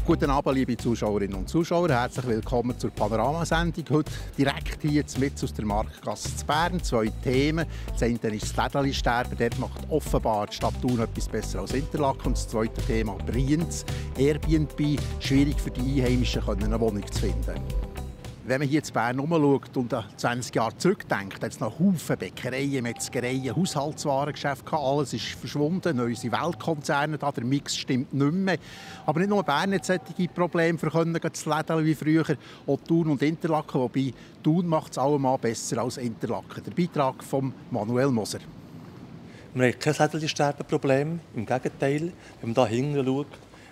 Guten Abend, liebe Zuschauerinnen und Zuschauer. Herzlich willkommen zur Panoramasendung. Heute direkt hier mit aus der Marktgasse zu Bern. Zwei Themen. Das eine ist das Lädeli-Sterben. Dort macht offenbar die Stadt Thun etwas besser als Interlaken. Und das zweite Thema Brienz. Airbnb. Schwierig für die Einheimischen, eine Wohnung zu finden. Wenn man hier in Bern herumschaut und an 20 Jahre zurückdenkt, hat es noch Haufen Bäckereien, Metzgereien, Haushaltswarengeschäfte gehabt. Alles ist verschwunden, neue Weltkonzerne da, der Mix stimmt nicht mehr. Aber nicht nur Bern hat solche Probleme, für das Läden wie früher, auch Thun und Interlaken, wobei Thun macht es allemal besser als Interlaken. Der Beitrag von Manuel Moser. Wir haben kein Lädeli-Sterben-Problem, im Gegenteil. Wenn man hier hinten schaut,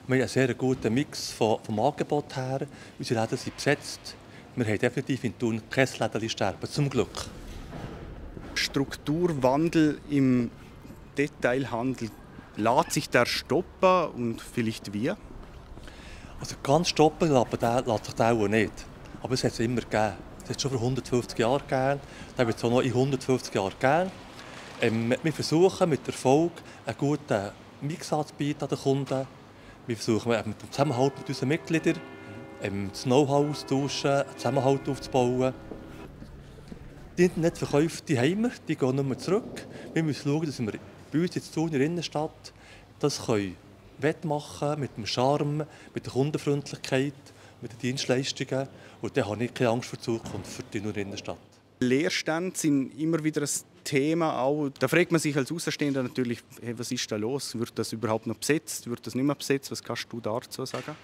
wir haben einen sehr guten Mix vom Angebot her. Unsere Läden sind besetzt. Wir haben definitiv in Thun kein Lädeli-Sterben, zum Glück. Strukturwandel im Detailhandel, lässt sich der stoppen und vielleicht wie? Also ganz stoppen lässt sich der auch nicht. Aber es hat es immer gegeben. Es hat es schon vor 150 Jahren gegeben. Das wird es auch noch in 150 Jahren geben. Wir versuchen mit Erfolg einen guten Mix anzubieten an den Kunden. Wir versuchen mit dem Zusammenhalt mit unseren Mitgliedern, das Know-how auszutauschen, einen Zusammenhalt aufzubauen. Die Internetverkäufe die haben wir, die gehen nicht mehr zurück. Wir müssen schauen, dass wir bei uns jetzt in der Innenstadt das wettmachen können, mit dem Charme, mit der Kundenfreundlichkeit, mit den Dienstleistungen. Und dann habe ich keine Angst vor der Zukunft für die Innenstadt. Leerstände sind immer wieder ein Thema. Auch. Da fragt man sich als Außenstehender natürlich, hey, was ist da los? Wird das überhaupt noch besetzt? Wird das nicht mehr besetzt? Was kannst du dazu sagen?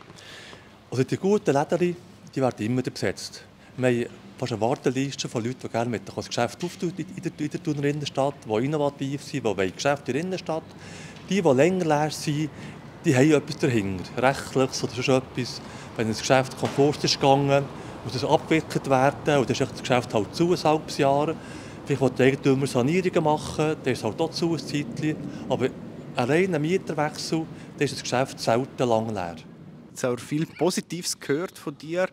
Also die guten Läden, die werden immer besetzt. Wir haben fast eine Warteliste von Leuten, die gerne das Geschäft auftun in der Thuner Innenstadt, die innovativ sind, die Geschäfte in der Innenstadt. Die länger leer sind, die haben etwas dahinter. Rechtliches oder sonst etwas. Wenn ein Geschäft Konkurs ist gegangen, muss es abgewickelt werden und dann ist das Geschäft halt zu, ein halbes Jahr. Vielleicht will der Eigentümer Sanierungen machen, dann ist es halt auch zu, ein Zeitchen. Aber allein ein Mieterwechsel, dann ist das Geschäft selten lang leer. Ich habe viel Positives gehört von dir.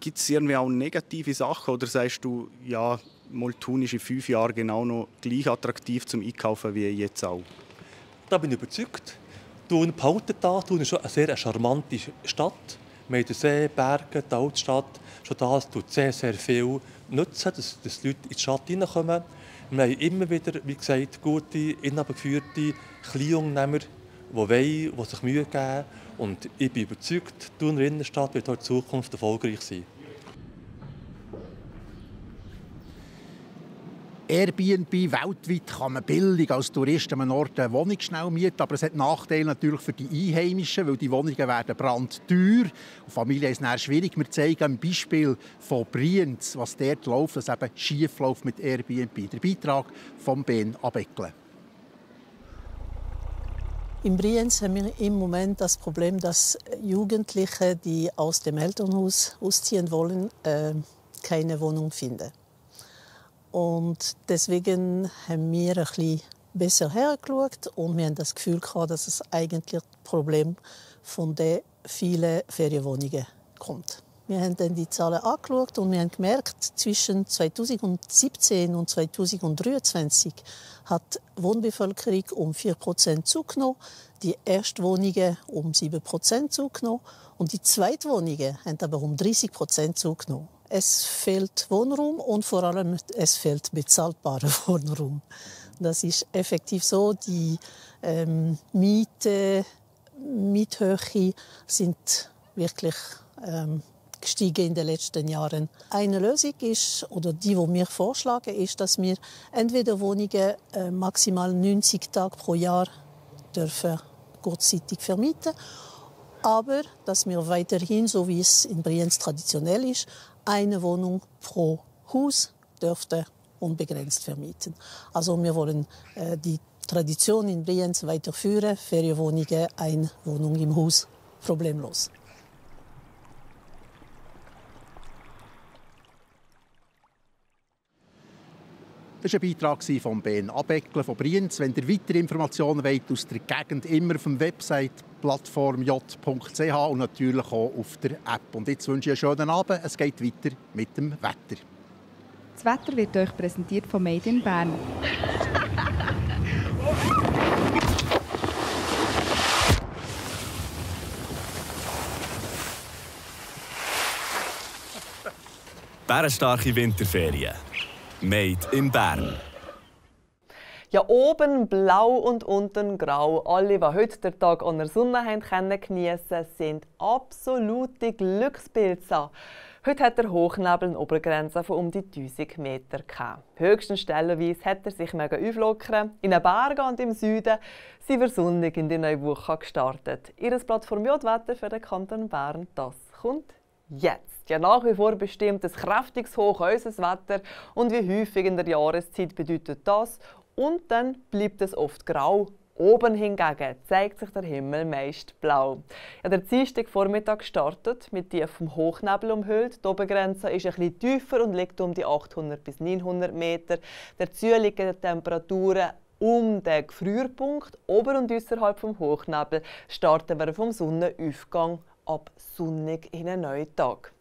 Gibt es irgendwie auch negative Sachen? Oder sagst du, ja, Thun ist in 5 Jahren genau noch gleich attraktiv zum Einkaufen wie jetzt auch? Da bin ich überzeugt. Thun behaltet das. Thun ist schon eine sehr charmante Stadt. Wir haben den See, Berge, die Altstadt. Schon das tut sehr, sehr viel nutzen, dass die Leute in die Stadt hineinkommen. Wir haben immer wieder, wie gesagt, gute, inhabergeführte Kleinunternehmer, die sich Mühe geben. Und ich bin überzeugt, die Thuner Innenstadt wird auch in Zukunft erfolgreich sein. Airbnb weltweit kann man billig als Tourist an einem Ort eine Wohnung schnell mieten, aber es hat Nachteile natürlich für die Einheimischen, weil die Wohnungen werden brandteuer. Und Familien ist es schwierig. Wir zeigen am Beispiel von Brienz, was dort läuft, was eben schief läuft mit Airbnb. Der Beitrag von Ben Abeckle. In Brienz haben wir im Moment das Problem, dass Jugendliche, die aus dem Elternhaus ausziehen wollen, keine Wohnung finden. Und deswegen haben wir ein bisschen besser hergeschaut und wir haben das Gefühl gehabt, dass es eigentlich das Problem von den vielen Ferienwohnungen kommt. Wir haben dann die Zahlen angeschaut und wir haben gemerkt, zwischen 2017 und 2023 hat die Wohnbevölkerung um 4% zugenommen, die Erstwohnungen um 7% zugenommen und die Zweitwohnungen haben aber um 30% zugenommen. Es fehlt Wohnraum und vor allem es fehlt bezahlbarer Wohnraum. Das ist effektiv so. Die Miethöhe sind wirklich gestiegen in den letzten Jahren. Eine Lösung ist, oder die wir vorschlagen, ist, dass wir entweder Wohnungen maximal 90 Tage pro Jahr dürfen kurzzeitig vermieten, aber dass wir weiterhin, so wie es in Brienz traditionell ist, eine Wohnung pro Haus dürfte unbegrenzt vermieten. Also wir wollen die Tradition in Brienz weiterführen, Ferienwohnungen, eine Wohnung im Haus, problemlos. Das war ein Beitrag von Ben Abeckle von Brienz. Wenn ihr weitere Informationen wollt aus der Gegend, immer auf der Website plattformj.ch und natürlich auch auf der App. Und jetzt wünsche ich einen schönen Abend. Es geht weiter mit dem Wetter. Das Wetter wird euch präsentiert von Made in Bern. bärenstarke Winterferien. Made in Bern. Ja, oben blau und unten grau. Alle, die heute den Tag an der Sonne haben geniessen, sind absolute Glückspilze. Heute hat der Hochnebel eine Obergrenze von um die 1000 Meter gehabt. Höchstens stellenweise hat er sich mega auflockern. In den Bergen und im Süden sind wir sonnig in die neue Woche gestartet. Ihr Plattform J-Wetter für den Kanton Bern, das kommt jetzt. Ja, nach wie vor bestimmt ein kräftiges Hoch unser Wetter. Und wie häufig in der Jahreszeit bedeutet das? Und dann bleibt es oft grau. Oben hingegen zeigt sich der Himmel meist blau. Ja, der Dienstagvormittag startet mit tiefem Hochnebel umhüllt. Die Obergrenze ist ein bisschen tiefer und liegt um die 800 bis 900 Meter. Dazu liegen die Temperaturen um den Gefrierpunkt. Ober- und äußerhalb vom Hochnebel starten wir vom Sonnenaufgang ab sonnig in einen neuen Tag.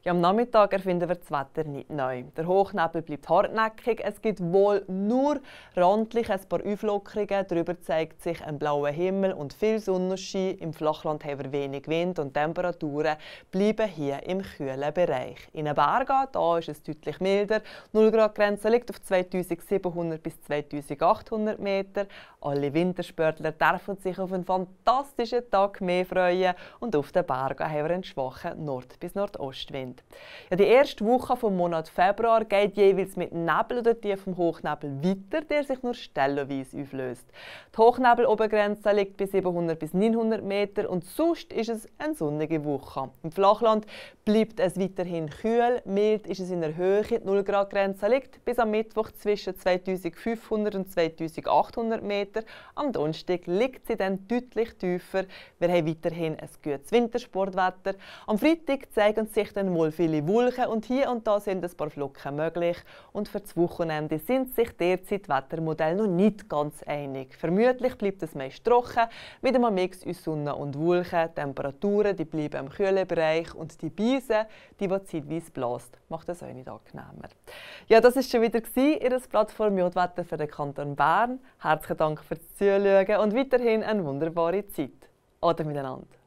Ja, am Nachmittag erfinden wir das Wetter nicht neu. Der Hochnebel bleibt hartnäckig. Es gibt wohl nur randlich ein paar Auflockerungen. Darüber zeigt sich ein blauer Himmel und viel Sonnenschein. Im Flachland haben wir wenig Wind und Temperaturen bleiben hier im kühlen Bereich. In den Bergen da ist es deutlich milder. 0-Grad-Grenze liegt auf 2700 bis 2800 Meter. Alle Wintersportler dürfen sich auf einen fantastischen Tag mehr freuen. Und auf den Bergen haben wir einen schwachen Nord- bis Nordostwind. Ja, die erste Woche vom Monat Februar geht jeweils mit Nebel oder tiefem Hochnebel weiter, der sich nur stellenweise auflöst. Die Hochnebelobergrenze liegt bei 700 bis 900 Meter und sonst ist es eine sonnige Woche. Im Flachland bleibt es weiterhin kühl, mild ist es in der Höhe. Die 0-Grad-Grenze liegt bis am Mittwoch zwischen 2500 und 2800 Meter. Am Donnerstag liegt sie dann deutlich tiefer. Wir haben weiterhin ein gutes Wintersportwetter. Am Freitag zeigen sich dann wohl viele Wolken und hier und da sind ein paar Flocken möglich. Und für das Wochenende sind sich derzeit Wettermodelle noch nicht ganz einig. Vermutlich bleibt es meist trocken, mit einem Mix aus Sonne und Wolken. Die Temperaturen die bleiben im kühlen Bereich und die Beise, die zeitweise bläst, macht es auch nicht angenehmer. Ja, das war schon wieder Ihr Plattform J-Wetter für den Kanton Bern. Herzlichen Dank fürs Zuschauen und weiterhin eine wunderbare Zeit. Ade miteinander.